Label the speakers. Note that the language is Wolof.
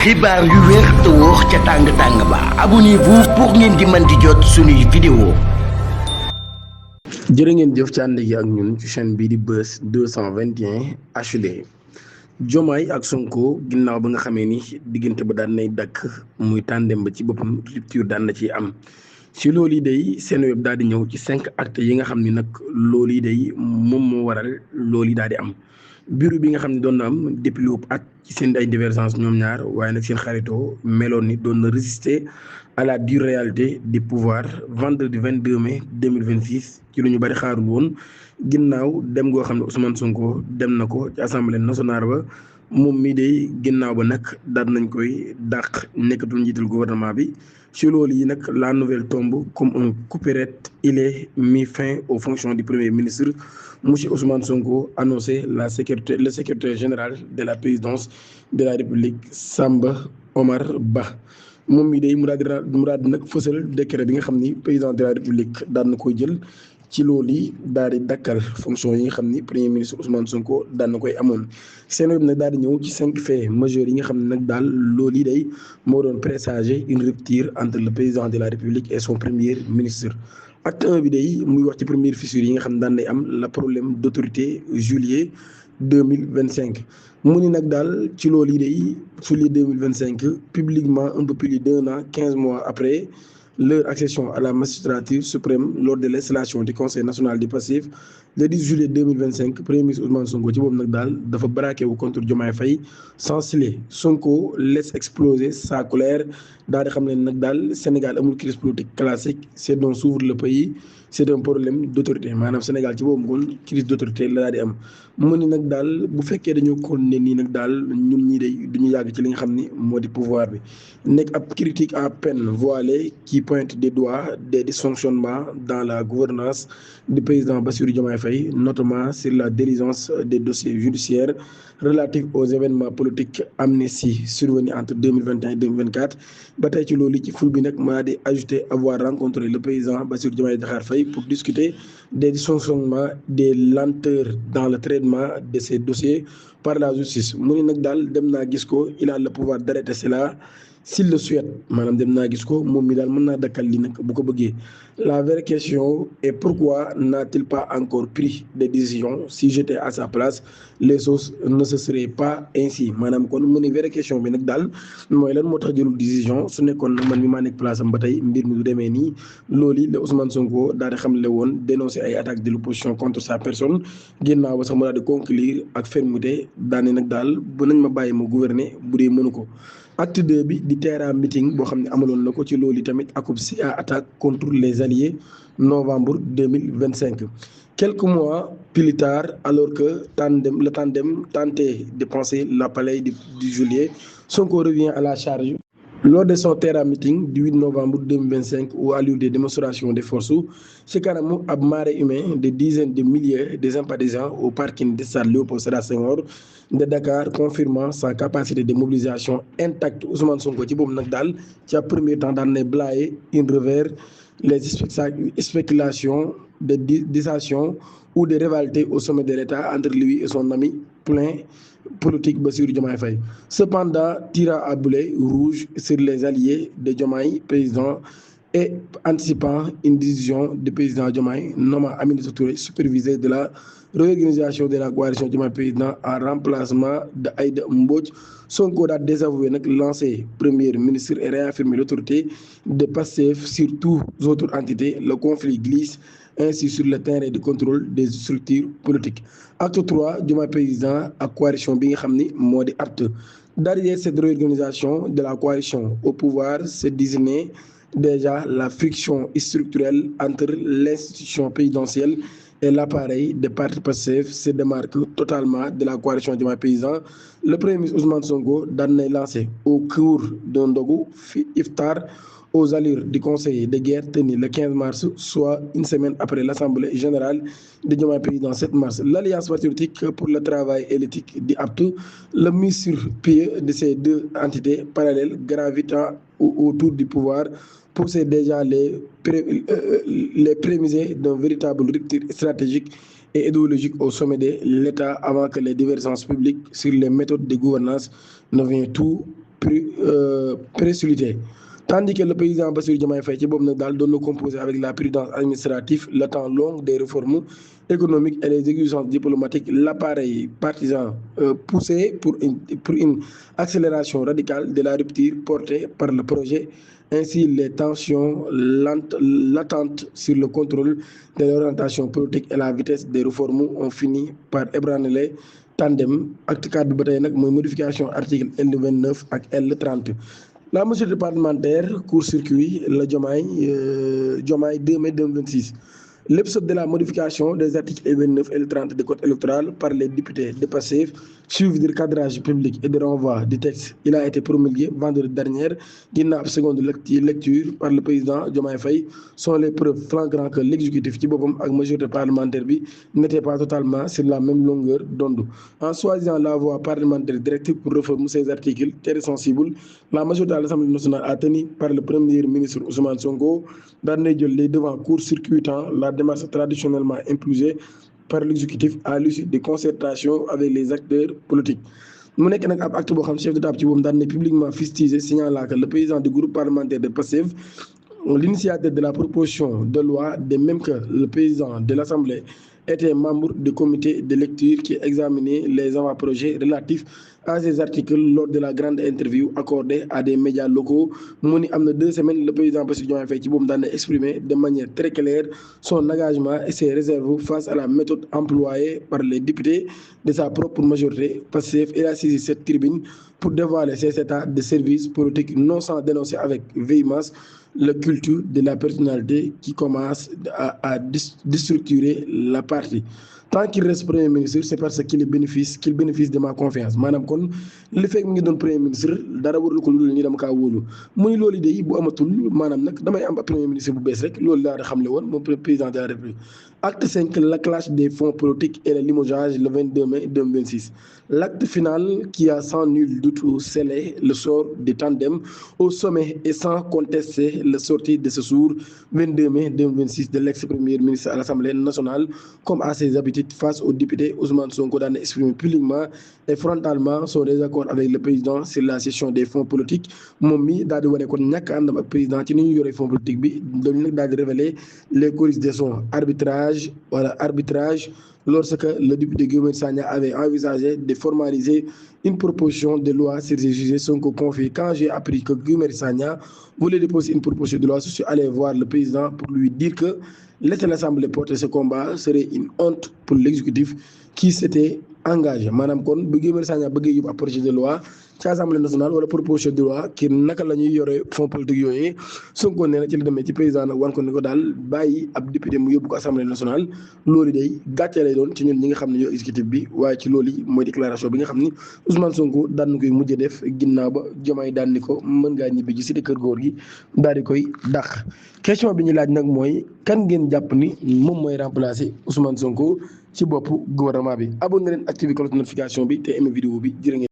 Speaker 1: xibaar yu wér te wóor ca tàng-tàng ba abonnez-vous pour ngeen di mën di jot suñuy vidéo.
Speaker 2: jërë ngeen jëf ci ànd gi ak ñun ci chaîne bii di Buzz 221 HD. Diomaye ak Sonko ginnaaw ba nga xamee ni diggante ba daan nay dakk muy tàndem ba ci boppam rupture daan na ciy am ci loolu yi day seen web daal di ñëw ci 5 actes yi nga xam ni nag loolu yi day moom moo waral loolu yi daal di am. bureau bi nga xam ne doon na am depuis lu at ci seen ay divergence ñoom ñaar waaye nag seen xaritoo meloon ni doon na résister à la dure réalité du pouvoir vendredi 22 mai 2026 ci lu ñu bari xaarul woon ginnaaw dem goo xam ne Ousmane Sonko dem na ko ci assemblée nationale ba moom mii day ginnaaw ba nag daal nañ koy dàq nekkatul njiital gouvernement bi ci loolu yi nag la nouvelle tombe comme un couperet. Il est mis fin aux fonctions du premier ministre. Monsieur Ousmane Sonko annoncé le secrétaire général de la présidence de la République Samba Omar Ba moom mii day mu daal di nag fësal décret bi nga xam ni président de la République daan na koy jël ci loolu yi daal di dakkal fonction yi nga xam ni premier ministre Ousmane Sonko daan na koy amoon seen nag daal di ñëw ci 5 faits majeurs yi nga xam ne nag daal loolu yi day moo doon présager une rupture entre le président de la République et son premier ministre. Acte 1 bi day muy wax ci première fissure yi nga xam ne daan nay am la problème d'autorité juillet 2025 mu ni nag daal ci loolu yi day juillet 2025 publiquement un peu plus d'1 an 15 mois après leur accession à la magistrature suprême lors de l'installation du conseil national du Pastef le 10 juillet 2025 premier ministre Ousmane Sonko ci boobu nag daal dafa braqué wu contre Diomaye Faye sans cela Sonko laisse exploser sa colère daal di xam ne nag daal Sénégal amul crise politique classique c'est dont s'ouvre le pays c'est un problème d'autorité maanaam Sénégal ci boobu ngoon crise d'autorité la daal di am mu ni nag daal bu fekkee dañoo continuer nii nag daal ñun ñii day duñu yàgg ci li nga xam ni moo di pouvoir bi nekk ab critique à peine voilée qui pointe des doigts des dysfonctionnements dans la gouvernance du président Bassirou Diomaye Faye notamment sur la diligence des dossiers judiciaires relatifs aux événements politiques amnistie survenus entre 2021 et 2024 ba tey ci loolu ci ful bi nag maa di ajouté avoir rencontré le président Bassirou Diomaye Diakhar Faye pour discuter des dysfonctionnements des lenteurs dans le traitement de ces dossiers par la justice mu ni nag daal dem naa gis ko il a le pouvoir d'arrêter cela s'il le souhaite maanaam dem naa gis ko moom mi daal mën naa dakkal li nag bu ko bëggee la vraie question est pourquoi n'a-t-il pas encore pris des décisions si j'étais à sa place les choses ne se seraient pas ainsi maanaam kon mu ni vraie question bi nag daal mooy lan moo tax jëlul décision su nekkoon nag man mi maa nekk place am ba tey mbir mi du demee nii loolu la Ousmane Sonko daal di xamle woon dénoncer ay attaques de l'opposition contre sa personne ginnaaw ba sax mu daal di conclure ak fermeté daane nag daal bu nañ ma bàyyi ma gouverner bu dee mënu ko. Acte 2 bi di terrain meeting boo xam ne amaloon na ko ci loolu tamit akub si à attaque contre les alliés novembre 2025 quelques mois plus tard alors que le tandem tentait de penser la palais du juillet Sonko revient à la charge lors de son terrain meeting du 8 novembre 2025 où a lieu des démonstrations de force ci kanamu ab marée humain de dizaines de milliers de sympathisants au parking du stade Léopold Sédar Senghor de Dakar confirmant sa capacité de mobilisation intacte Ousmane Sonko ci boobu nag daal ci ab premier temps daan ne blayer une revers les spéculations de dissension ou de rivalité au sommet de l'État entre lui et son ami plein politique Bassirou Diomaye Faye. Cependant, tirant à boulet rouge sur les alliés de Diomaye, président, et anticipant une décision du président Diomaye nommant Aminata Touré superviseur de la réorganisation de la coalition Diomaye président en remplacement de Aïda Mbodj, Sonko a désavoué nag l'ancien premier ministre et réaffirmé l'autorité de Pastef sur toutes autres entités. Le conflit glisse ainsi sur le terrain de contrôle des structures politiques. Acte 3 Diomaye président ak coalition bi nga xam ni moo di apte. Derrière cette réorganisation de la coalition au pouvoir se désignait déjà la friction structurelle entre l'institution présidentielle et l'appareil des partis Pastef se démarque totalement de la coalition Diomaye président. Le premier ministre Ousmane Sonko daan nay lancé au cours d'un ndogu fi iftar aux allures du conseil de guerre tenu le 15 mars, soit une semaine après l'Assemblée générale de Diomaye président 7 mars. L'Alliance patriotique pour le travail et l'éthique dit apte, le mis sur pied de ces deux entités parallèles gravitant autour du pouvoir poussait déjà les prémices d'un véritable rupture stratégique et idéologique au sommet de l'État avant que les divergences publiques sur les méthodes de gouvernance ne viennent tout précipité. Tandis que le président Bassirou Diomaye Faye ci boobu nag daal doon na composer avec la prudence administrative, le temps long des réformes économiques et les exigences diplomatiques, l'appareil partisan poussé pour une accélération radicale de la rupture portée par le projet. Ainsi, les tensions latentes sur le contrôle de l'orientation politique et la vitesse des réformes ont fini par ébranler tandem. Acte 4 bi ba tey nag mooy modification article L29 ak L30. La majorité parlementaire court-circuit la Diomaye 2 mai 2026. L'épisode de la modification des articles L29 et L30 du code électoral par les députés de Pastef, suivi du cadrage public et de renvoi du texte, il a été promulgué vendredi dernier, ginnaaw seconde lecture par le président Diomaye Faye, sont les preuves flagrantes que l'exécutif ci boppam ak majorité parlementaire bi n'était pas totalement sur la même longueur d'onde. En choisissant la voie parlementaire directive pour réformer ces articles très sensibles, la majorité à l'Assemblée nationale a tenu par le premier ministre Ousmane Sonko daan nay jël les devants court-circuitant la démarche traditionnellement imposée par l'exécutif à l'issue des concertations avec les acteurs politiques. mu nekk nag ab acte boo xam chef d'État ci boobu daan na publiquement fustigé signalant que le président du groupe parlementaire de Pastef, l'initiateur de la proposition de loi, de même que le président de l'Assemblée, était membre du comité de lecture qui examinait les avant-projets relatifs à ces articles lors de la grande interview accordée à des médias locaux. mu ni am na 2 semaines le président Bassirou Diomaye Faye ci boobu daan na exprimer de manière très claire son engagement et ses réserves face à la méthode employée par les députés de sa propre majorité. Pastef il a saisi cette tribune pour dévoiler ses états de service politique, non sans dénoncer avec véhémence le culte de la personnalité qui commence à déstructurer la partie. Tant qu'il reste premier ministre, c'est parce qu'il bénéficie de ma confiance. Maanaam kon li fekk mi ngi doon premier ministre dara warul ko lu dul ni dama kaa wóolu muy loolu de bu amatul maanaam nag damay am premier ministre bu bees rek loolu laa xamle woon moom président de la République. Acte 5, la clash des fonds politiques et le limogeage le 22 mai 2026. L'acte final qui a sans nul doute scellé le sort du tandem au sommet et sans contester la sortie de ce jour 22 mai 2026 de l'ex-premier ministre à l'Assemblée nationale comme à ses habitudes face aux députés. Ousmane Sonko daan na exprimer publiquement et frontalement son désaccord avec le président sur la gestion des fonds politiques. moom mi daal di wane kon ñàkk àndam ak président ci ni ñu yoree fonds politique bi dañu nag daal di révéler les coulisses de son arbitrage lorsque le député Guy Marius Sagna avait envisagé de formaliser une proposition de loi sur ces sujets. Sonko confie: quand j'ai appris que Guy Marius Sagna voulait déposer une proposition de loi, je suis allé voir le président pour lui dire que laisser l'Assemblée porter ce combat serait une honte pour l'exécutif qui s'était engagé. maanaam kon bu Guy Marius Sagna bëggee yóbbu ab projet de loi ci Assemblée nationale wala proposition de loi ki naka la ñuy yore fonds politique yooyu, Sonko nee na ci la demee ci président nag wan ko ni ko daal bàyyi ab député mu yóbbu ko Assemblée nationale loolu day gàcce lay doon ci ñun ñi nga xam ne ñoo exécutif bi. waaye ci loolu mooy déclaration bi nga xam ni Ousmane Sonko daan na koy mujjee def ginnaaw ba Diomaye daan ni ko mën ngaa ñibbi ji cité kër góor gi daal di koy dàq. Question bi ñu laaj nag mooy kan ngeen jàpp ni moom mooy remplacer Ousmane Sonko ci boppu gouvernement bi. abonné leen activé cloche notification bi te aimé vidéo bi jërë ngeen